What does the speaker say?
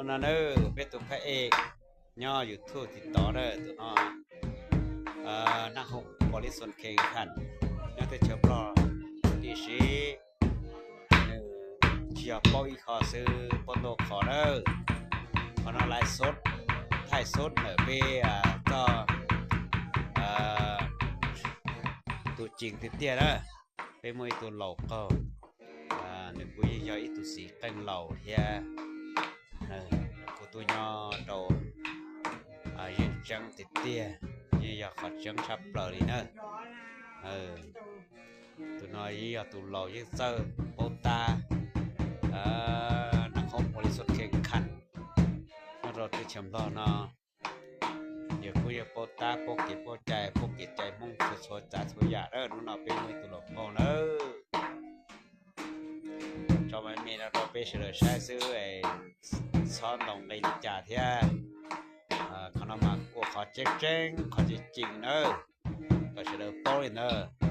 No na, peb tus phab ej nyob YouTube tiv tov na, tus no, Naj Khoom Police Station Khe Kham, nyob teb chaws Nplog, tiam sis nws tsis yog paub ib qho xwb, paub ntau qhov na. Qhov no lawv thaij xov ntawm peb txoj tus ceev tiag tiag na. Peb muaj ib tug laus qaug, nws kuj yeej yog ib tug txiv qeej laus thiab. Kuv tuaj nyob rau yeej tseeb tiag tiag, yeej yog qhov tseeb tshaj plaws li na. Tus no yeej yog tus laus yeej txawj paub tab, Naj Khoom Police Station Khe Kham, nyob rau teb chaws Nplog no. Yog kuj yeej paub tab paub kev paub cai, paub kev cai Hmoob txhua txhua tsav txhua yam na. Hnub no peb muaj ib tug laus qaug nawb. Tso me me no rau peb sawv daws saib xwb, txhob ntaus nqi li cas thiab. Qhov no mas ua qhov tseeb tseeb qhov tseeb ceev nawb, kom sawv daws paub li ntawd.